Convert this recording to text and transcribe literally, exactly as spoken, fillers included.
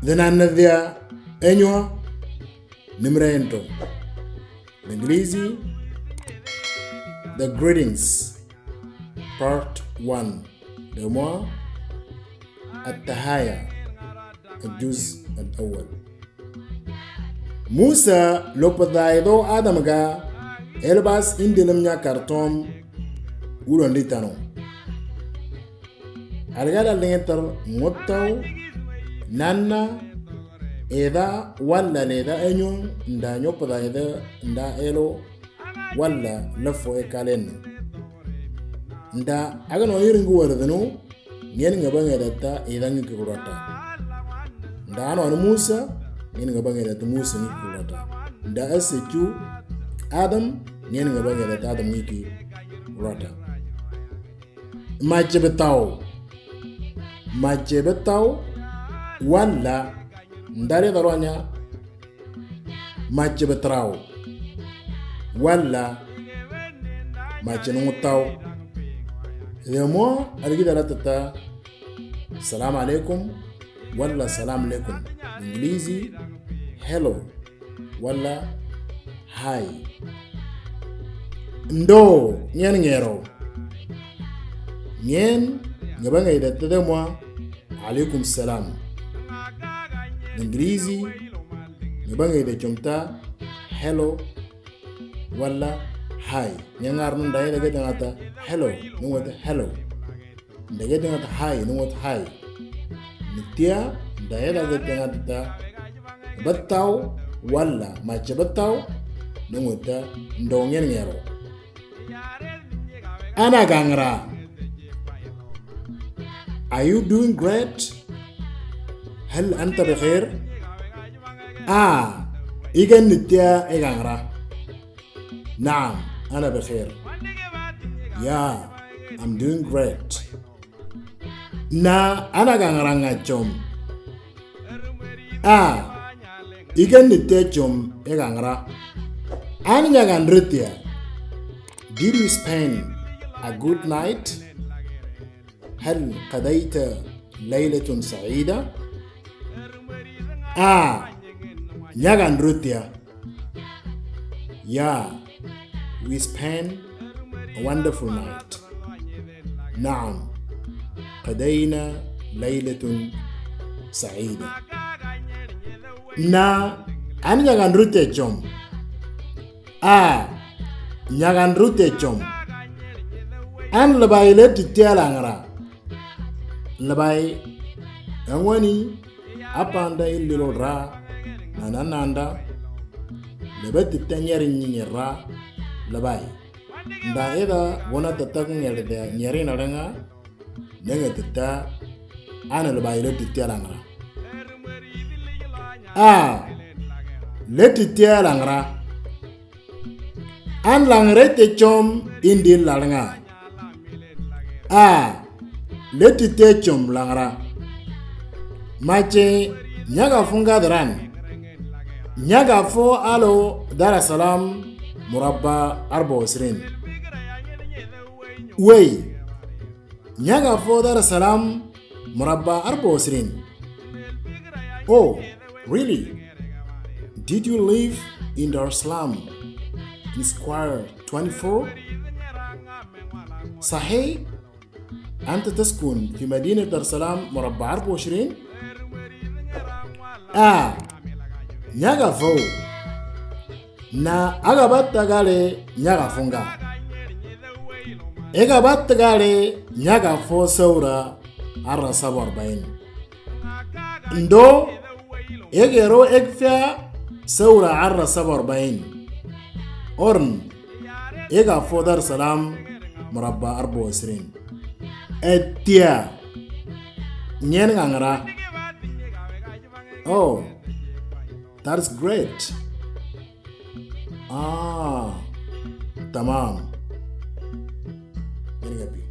Dhananadhia enywa nimrento. English, the greetings, part one. Demo, التحايا, الجزء الأول. Musa lopadaidho Adam ga elbas indilim nya kartom ulon ditano. Algada lengetar ngotau nana eda wala leda enyong nda nyopadaidha nda elo wala lafo ekalen. Nda agano iringu wardhanu, ngen ngabang edata eda ngi kikurata. Nda ano anu Musa, ngen ngabang edata Musa ngi kikurata. Nda asechu Adam, ngen ngabang edata Adam ngi kikurata. Mache betau. Mache betau. Wala. Ndare daronya. Mache betrau. Wala. Mache nungutau. Demo, aligi dara tata. Salam alaikum. Wala salam alaikum. English, hello. Wala hi. Ndo, ngen ngero. Ngen, ngabang edata demo. Alaikum salam. English, ngabang edata chomta, hello, wala hi. Ngen ngar nun dai daga dangata, hello, nungwata hello. Daga dangata hi, nungwata hi. Nitia, dai daga dangata, betau, wala, mache betau, nungwata, ndo ngen ngero. Ana gangra. Are you doing great? هل أنت بخير؟ Ah, igan nitia e gangra. نعم، أنا بخير. Yeah, I'm doing great. Na ana gangra ngachom. Ah, igan nitia chom e gangra. An nyagan ritia. Did you spend a good night? هل قضيت ليلة سعيدة؟ Ah, nyagan ritia. Yeah, we spent a wonderful night. نعم، قضينا ليلة سعيدة. Na, an nyagan ritia chom. Ah, nyagan ritia chom. An labai letitia langra. Labai, angwani, apanda ililo ra, nanananda, lebe tita nyeri nyera, labai. Nda eda wona tatak nyeri de, nyeri na renga, nenge tita, ana labai letitia langra. Ah, letitia langra. An langre te chom indi lalnga. Ah, leti te chom langra. Mache, nyaga funga dran. Nyaga fo alo Dar es Salaam مربع أربعة وعشرين. Wey, nyaga fo Dar es Salaam مربع أربعة وعشرين. Oh, really? Did you live in Dar es Salaam in square twenty-four? صحيح؟ أنت تسكن في مدينة دار السلام مربع أربعة وعشرين؟ Ah, nyaga fo. Na agabata gale nyaga funga. Egabata gale nyaga fo saura arra sabar bain. Ndo egero egfia saura arra sabar bain. Orn ega fo Dar es Salaam مربع أربعة وعشرين. Etia nyen ngangra. Oh, that's great. Ah, tamam. Nyen gapi.